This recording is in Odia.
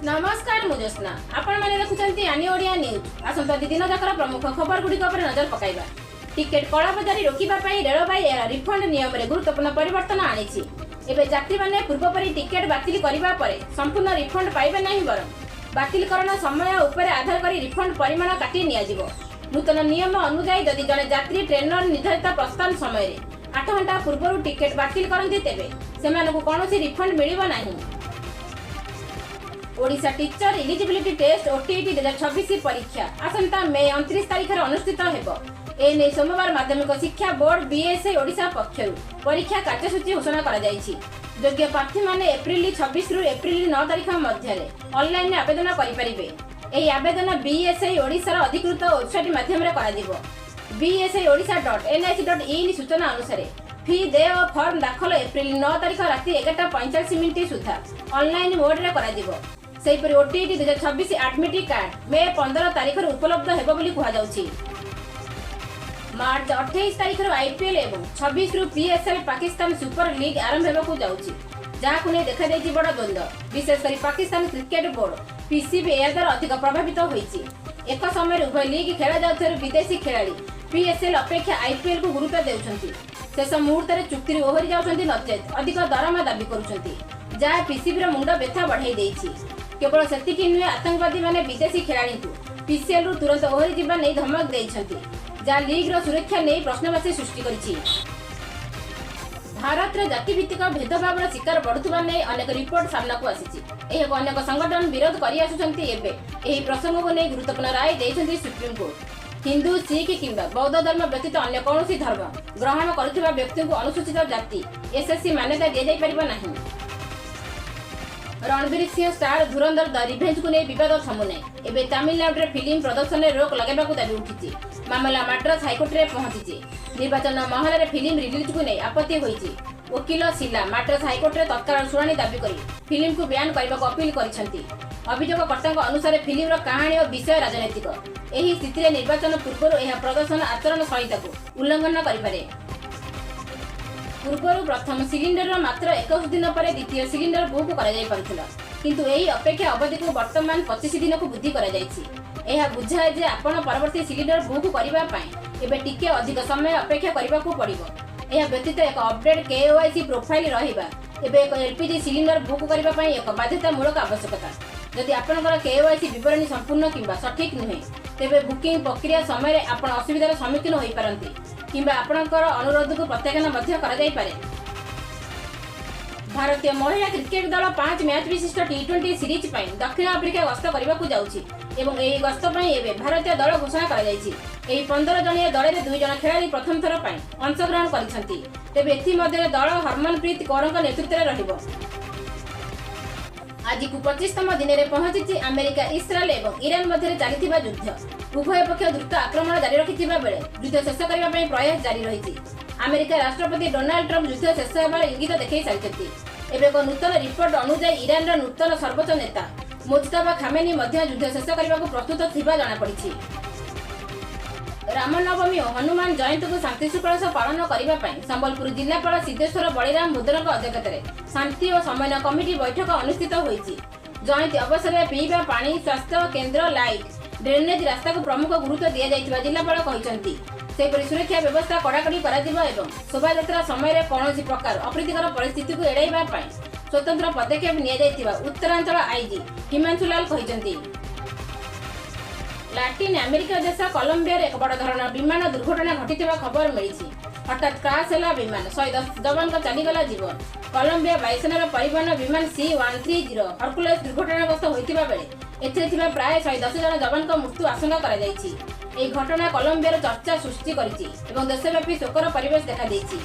ନମସ୍କାର, ମୁଁ ଜ୍ୟୋତ୍ସ୍ନା। ଆପଣମାନେ ଦେଖୁଛନ୍ତି ଆନି ଓଡ଼ିଆ ନ୍ୟୁଜ୍। ଆସନ୍ତୁ, ଆଜି ଦିନ ଯାକର ପ୍ରମୁଖ ଖବର ଗୁଡ଼ିକ ଉପରେ ନଜର ପକାଇବା। ଟିକେଟ କଳାବଜାରୀ ରୋକିବା ପାଇଁ ରେଳବାଇ ଏହାର ରିଫଣ୍ଡ ନିୟମରେ ଗୁରୁତ୍ୱପୂର୍ଣ୍ଣ ପରିବର୍ତ୍ତନ ଆଣିଛି। ଏବେ ଯାତ୍ରୀମାନେ ପୂର୍ବପରି ଟିକେଟ ବାତିଲ କରିବା ପରେ ସମ୍ପୂର୍ଣ୍ଣ ରିଫଣ୍ଡ ପାଇବେ ନାହିଁ, ବରଂ ବାତିଲକରଣ ସମୟ ଉପରେ ଆଧାର କରି ରିଫଣ୍ଡ ପରିମାଣ କାଟି ନିଆଯିବ। ନୂତନ ନିୟମ ଅନୁଯାୟୀ, ଯଦି ଜଣେ ଯାତ୍ରୀ ଟ୍ରେନର ନିର୍ଦ୍ଧାରିତ ପ୍ରସ୍ଥାନ ସମୟରେ 8 ଘଣ୍ଟା ପୂର୍ବରୁ ଟିକେଟ ବାତିଲ କରନ୍ତି, ତେବେ ସେମାନଙ୍କୁ କୌଣସି ରିଫଣ୍ଡ ମିଳିବ ନାହିଁ। Odisha teacher eligibility test OTET 2026 ପରୀକ୍ଷା ଆସନ୍ତା ମେ 29 ତାରିଖରେ ଅନୁଷ୍ଠିତ ହେବ। ଏନେଇ ସୋମବାର ମାଧ୍ୟମିକ ଶିକ୍ଷା ବୋର୍ଡ ବିଏସ୍ଇ ଓଡ଼ିଶା ପକ୍ଷରୁ ପରୀକ୍ଷା କାର୍ଯ୍ୟସୂଚୀ ଘୋଷଣା କରାଯାଇଛି। ଯୋଗ୍ୟ ପ୍ରାର୍ଥୀମାନେ ଏପ୍ରିଲ 26ରୁ ଏପ୍ରିଲ 9 ତାରିଖ ମଧ୍ୟରେ ଅନଲାଇନରେ ଆବେଦନ କରିପାରିବେ। ଏହି ଆବେଦନ ବିଏସ୍ଇ ଓଡ଼ିଶାର ଅଧିକୃତ ୱେବସାଇଟ୍ ମାଧ୍ୟମରେ କରାଯିବ। bseodisha.nic.in ସୂଚନା ଅନୁସାରେ, ଫି ଦେୟ ଓ ଫର୍ମ ଦାଖଲ ଏପ୍ରିଲ 9 ତାରିଖ ରାତି 11ଟା 45 ମିନିଟ୍ ସୁଦ୍ଧା ଅନଲାଇନ୍ ମୋଡରେ କରାଯିବ। ସେହିପରି ଓଟିଇଟି 2026 ଆଡମିଟ୍ କାର୍ଡ ମେ 15 ତାରିଖରୁ ଉପଲବ୍ଧ ହେବ ବୋଲି କୁହାଯାଉଛି। ମାର୍ଚ୍ଚ 28 ତାରିଖରୁ ଆଇପିଏଲ୍ ଏବଂ 26ରୁ ପିଏସ୍ଏଲ୍, ପାକିସ୍ତାନ ସୁପର ଲିଗ୍ ଆରମ୍ଭ ହେବାକୁ ଯାଉଛି, ଯାହାକୁ ନେଇ ଦେଖାଦେଇଛି ବଡ଼ ଦ୍ୱନ୍ଦ୍ୱ। ବିଶେଷ କରି ପାକିସ୍ତାନ କ୍ରିକେଟ ବୋର୍ଡ ପିସିବି ଏହାଦ୍ୱାରା ଅଧିକ ପ୍ରଭାବିତ ହୋଇଛି। ଏକ ସମୟରେ ଉଭୟ ଲିଗ୍ ଖେଳାଯାଉଥିବାରୁ ବିଦେଶୀ ଖେଳାଳି ପିଏସ୍ଏଲ୍ ଅପେକ୍ଷା ଆଇପିଏଲ୍କୁ ଗୁରୁତ୍ୱ ଦେଉଛନ୍ତି। ଶେଷ ମୁହୂର୍ତ୍ତରେ ଚୁକ୍ତିରୁ ଓହରି ଯାଉଛନ୍ତି, ନଚେତ୍ ଅଧିକ ଦରମା ଦାବି କରୁଛନ୍ତି, ଯାହା ପିସିବିର ମୁଣ୍ଡ ବ୍ୟଥା ବଢ଼ାଇ ଦେଇଛି। କେବଳ ସେତିକି ନୁହେଁ, ଆତଙ୍କବାଦୀମାନେ ବିଦେଶୀ ଖେଳାଳିଙ୍କୁ ପିସିଏଲ୍ରୁ ତୁରନ୍ତ ଓହରି ଯିବା ନେଇ ଧମକ ଦେଇଛନ୍ତି, ଯାହା ଲିଗ୍ର ସୁରକ୍ଷା ନେଇ ପ୍ରଶ୍ନବାଚୀ ସୃଷ୍ଟି କରିଛି। ଭାରତରେ ଜାତିଭିତ୍ତିକ ଭେଦଭାବର ଶିକାର ବଢୁଥିବା ନେଇ ଅନେକ ରିପୋର୍ଟ ସାମ୍ନାକୁ ଆସିଛି। ଏହାକୁ ଅନେକ ସଂଗଠନ ବିରୋଧ କରିଆସୁଛନ୍ତି। ଏବେ ଏହି ପ୍ରସଙ୍ଗକୁ ନେଇ ଗୁରୁତ୍ୱପୂର୍ଣ୍ଣ ରାୟ ଦେଇଛନ୍ତି ସୁପ୍ରିମକୋର୍ଟ। ହିନ୍ଦୁ, ଶିଖ କିମ୍ବା ବୌଦ୍ଧ ଧର୍ମ ବ୍ୟତୀତ ଅନ୍ୟ କୌଣସି ଧର୍ମ ଗ୍ରହଣ କରୁଥିବା ବ୍ୟକ୍ତିଙ୍କୁ ଅନୁସୂଚିତ ଜାତି ଏସସି ମାନ୍ୟତା ଦିଆଯାଇପାରିବ ନାହିଁ। ରଣବୀର ସିଂହ ଷ୍ଟାର ଧୁରନ୍ଧର ଦ ରିଭେଞ୍ଜକୁ ନେଇ ବିବାଦ ଥମୁନାହିଁ। ଏବେ ତାମିଲନାଡୁରେ ଫିଲ୍ମ ପ୍ରଦର୍ଶନରେ ରୋକ ଲଗାଇବାକୁ ଦାବି ଉଠିଛି। ମାମଲା ମାଡ୍ରାସ ହାଇକୋର୍ଟରେ ପହଞ୍ଚିଛି। ନିର୍ବାଚନ ମାହୋଲରେ ଫିଲ୍ମ ରିଲିଜକୁ ନେଇ ଆପତ୍ତି ହୋଇଛି। ଓକିଲ ଶିଲା ମାଡ୍ରାସ ହାଇକୋର୍ଟରେ ତତ୍କାଳ ଶୁଣାଣି ଦାବି କରି ଫିଲ୍ମକୁ ବ୍ୟାନ୍ କରିବାକୁ ଅପିଲ କରିଛନ୍ତି। ଅଭିଯୋଗକର୍ତ୍ତାଙ୍କ ଅନୁସାରେ, ଫିଲ୍ମର କାହାଣୀ ଓ ବିଷୟ ରାଜନୈତିକ। ଏହି ସ୍ଥିତିରେ ନିର୍ବାଚନ ପୂର୍ବରୁ ଏହା ପ୍ରଦର୍ଶନ ଆଚରଣ ସଂହିତାକୁ ଉଲ୍ଲଂଘନ କରିପାରେ। ପୂର୍ବରୁ ପ୍ରଥମ ସିଲିଣ୍ଡରର ମାତ୍ର 21 ଦିନ ପରେ ଦ୍ୱିତୀୟ ସିଲିଣ୍ଡର ବୁକ୍ କରାଯାଇପାରୁଥିଲା। କିନ୍ତୁ ଏହି ଅପେକ୍ଷା ଅବଧିକୁ ବର୍ତ୍ତମାନ 25 ଦିନକୁ ବୃଦ୍ଧି କରାଯାଇଛି। ଏହା ବୁଝାଏ ଯେ ଆପଣ ପରବର୍ତ୍ତୀ ସିଲିଣ୍ଡର ବୁକ୍ କରିବା ପାଇଁ ଏବେ ଟିକେ ଅଧିକ ସମୟ ଅପେକ୍ଷା କରିବାକୁ ପଡ଼ିବ। ଏହା ବ୍ୟତୀତ ଏକ ଅପଡେଟ୍ କେୱାଇସି ପ୍ରୋଫାଇଲ୍ ରହିବା ଏବେ ଏକ ଏଲପିଜି ସିଲିଣ୍ଡର ବୁକ୍ କରିବା ପାଇଁ ଏକ ବାଧ୍ୟତାମୂଳକ ଆବଶ୍ୟକତା। ଯଦି ଆପଣଙ୍କର କେୱାଇସି ବିବରଣୀ ସମ୍ପୂର୍ଣ୍ଣ କିମ୍ବା ସଠିକ୍ ନୁହେଁ, ତେବେ ବୁକିଂ ପ୍ରକ୍ରିୟା ସମୟରେ ଆପଣ ଅସୁବିଧାର ସମ୍ମୁଖୀନ ହୋଇପାରନ୍ତି କିମ୍ବା ଆପଣଙ୍କର ଅନୁରୋଧକୁ ପ୍ରତ୍ୟାଖ୍ୟାନ ମଧ୍ୟ କରାଯାଇପାରେ। ଭାରତୀୟ ମହିଳା କ୍ରିକେଟ ଦଳ ପାଞ୍ଚ ମ୍ୟାଚ୍ ବିଶିଷ୍ଟ ଟି-20 ସିରିଜ୍ ପାଇଁ ଦକ୍ଷିଣ ଆଫ୍ରିକା ଗସ୍ତ କରିବାକୁ ଯାଉଛି ଏବଂ ଏହି ଗସ୍ତ ପାଇଁ ଏବେ ଭାରତୀୟ ଦଳ ଘୋଷଣା କରାଯାଇଛି। ଏହି 15 ଜଣିଆ ଦଳରେ ଦୁଇ ଜଣ ଖେଳାଳି ପ୍ରଥମ ଥର ପାଇଁ ଅଂଶଗ୍ରହଣ କରିଛନ୍ତି। ତେବେ ଏଥିମଧ୍ୟରେ ଦଳ ହରମନପ୍ରୀତ କୌରଙ୍କ ନେତୃତ୍ୱରେ ରହିବ। ଆଜିକୁ 25ତମ ଦିନରେ ପହଞ୍ଚିଛି ଆମେରିକା, ଇସ୍ରାଏଲ ଏବଂ ଇରାନ ମଧ୍ୟରେ ଚାଲିଥିବା ଯୁଦ୍ଧ। ଉଭୟ ପକ୍ଷ ଦ୍ରୁତ ଆକ୍ରମଣ ଜାରି ରଖିଥିବା ବେଳେ ଯୁଦ୍ଧ ଶେଷ କରିବା ପାଇଁ ପ୍ରୟାସ ଜାରି ରହିଛି। ଆମେରିକା ରାଷ୍ଟ୍ରପତି ଡୋନାଲ୍ଡ ଟ୍ରମ୍ପ ଯୁଦ୍ଧ ଶେଷ ହେବାର ଇଙ୍ଗିତ ଦେଖାଇ ସାରିଛନ୍ତି। ଏବେ ଏକ ନୂତନ ରିପୋର୍ଟ ଅନୁଯାୟୀ, ଇରାନର ନୂତନ ସର୍ବୋଚ୍ଚ ନେତା ମୋଜତବା ଖାମେନି ମଧ୍ୟ ଯୁଦ୍ଧ ଶେଷ କରିବାକୁ ପ୍ରସ୍ତୁତ ଥିବା ଜଣାପଡ଼ିଛି। ରାମନବମୀ ଓ ହନୁମାନ ଜୟନ୍ତୀକୁ ଶାନ୍ତିଶୃଙ୍ଖଳା ସହ ପାଳନ କରିବା ପାଇଁ ସମ୍ବଲପୁର ଜିଲ୍ଲାପାଳ ସିଦ୍ଧେଶ୍ୱର ବଳିରାମ ମୁଦୁଲଙ୍କ ଅଧ୍ୟକ୍ଷତାରେ ଶାନ୍ତି ଓ ସମନ୍ୱୟ କମିଟି ବୈଠକ ଅନୁଷ୍ଠିତ ହୋଇଛି। ଜୟନ୍ତୀ ଅବସରରେ ପିଇବା ପାଣି, ସ୍ୱାସ୍ଥ୍ୟ କେନ୍ଦ୍ର, ଲାଇଟ୍, ଡ୍ରେନେଜ୍ ରାସ୍ତାକୁ ପ୍ରମୁଖ ଗୁରୁତ୍ୱ ଦିଆଯାଇଥିବା ଜିଲ୍ଲାପାଳ କହିଛନ୍ତି। ସେହିପରି ସୁରକ୍ଷା ବ୍ୟବସ୍ଥା କଡ଼ାକଡ଼ି କରାଯିବ ଏବଂ ଶୋଭାଯାତ୍ରା ସମୟରେ କୌଣସି ପ୍ରକାର ଅପ୍ରୀତିକର ପରିସ୍ଥିତିକୁ ଏଡ଼ାଇବା ପାଇଁ ସ୍ୱତନ୍ତ୍ର ପଦକ୍ଷେପ ନିଆଯାଇଥିବା ଉତ୍ତରାଞ୍ଚଳ ଆଇଜି ହିମାଂଶୁ ଲାଲ କହିଛନ୍ତି। ଲାଟିନ୍ ଆମେରିକା ଦେଶ କଲମ୍ବିଆରେ ଏକ ବଡ଼ ଧରଣର ବିମାନ ଦୁର୍ଘଟଣା ଘଟିଥିବା ଖବର ମିଳିଛି। ହଠାତ୍ କ୍ରାସ୍ ହେଲା ବିମାନ, 110 ଯବାନଙ୍କ ଚାଲିଗଲା ଜୀବନ। କଲମ୍ବିଆ ବାୟୁସେନାର ପରିବହନ ବିମାନ C-130 Hercules ଦୁର୍ଘଟଣାଗ୍ରସ୍ତ ହୋଇଥିବା ବେଳେ ଏଥିରେ ଥିବା ପ୍ରାୟ 110 ଜଣ ଯବାନଙ୍କ ମୃତ୍ୟୁ ଆଶଙ୍କା କରାଯାଇଛି। ଏହି ଘଟଣା କଲମ୍ବିଆର ଚର୍ଚ୍ଚା ସୃଷ୍ଟି କରିଛି ଏବଂ ଦେଶବ୍ୟାପୀ ଶୋକର ପରିବେଶ ଦେଖାଦେଇଛି।